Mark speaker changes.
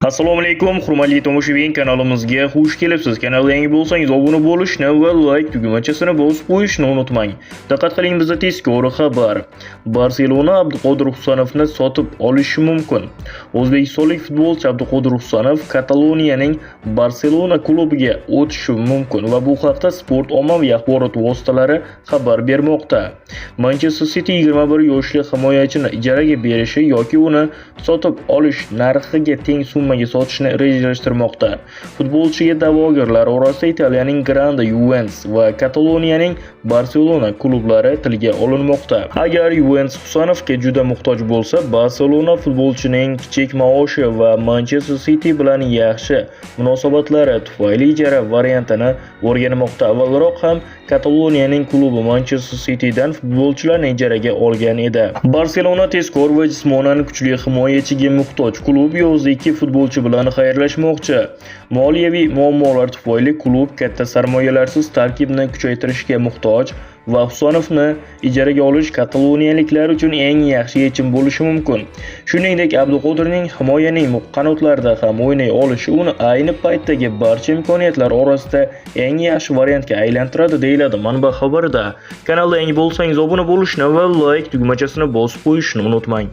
Speaker 1: Assalomu alaykum, hurmatli tomoshabin, kanalimizga xush kelibsiz. Kanalga yangi bo'lsangiz, obuna bo'lishni va like tugmachasini bosib qo'yishni unutmang. Diqqat qiling, bizda tezkor xabar. Barselona Abduqodir Husanovni sotib olishi mumkin. O'zbekistonlik futbolchi Abduqodir Husanov Kataloniyaning Barselona klubiga o'tishi mumkin va bu haqda sport ommaviy axborot vositalari xabar bermoqda. Manchester City 21 yoshli himoyachini ijaraga berishi yoki uni sotib olish narxiga teng summaga sotishni rejalashtirmoqda. Futbolchiga da'vogarlar orasida Italiyaning Granda Juventus va Kataloniyaning Barselona klublari tilga olinmoqda. Agar Juventus Husanovga juda muhtoj bo'lsa, Barselona futbolchining kichik maoshi va Manchester City bilan yaxshi munosabatlari tufayli ijara variantini o'rganmoqda. Avvalroq ham Kataloniyaning klubi Manchester Citydan futbolchilarni ijaraga olgan edi. Barselona tezkor va jismonan kuchli himoyachiga muhtoj. Klub yozda ikki futbolchi bilan xayrlashmoqchi. Moliyaviy muammolar tufayli klub katta sarmoyalarsiz tarkibni kuchaytirishga muhtoj va Husanovni ijaraga olish kataloniyaliklar uchun eng yaxshi yechim bo'lishi mumkin. Shuningdek, Abduqodirning himoyaning qanotlarida ham o'ynay olishi uni ayni paytdagi barcha imkoniyatlar orasida eng yaxshi variantga aylantiradi, deyiladi manba xabarida. Kanalda yangi bo'lsangiz, obuna bo'lishni va like tugmachasini bosib qo'yishni unutmang.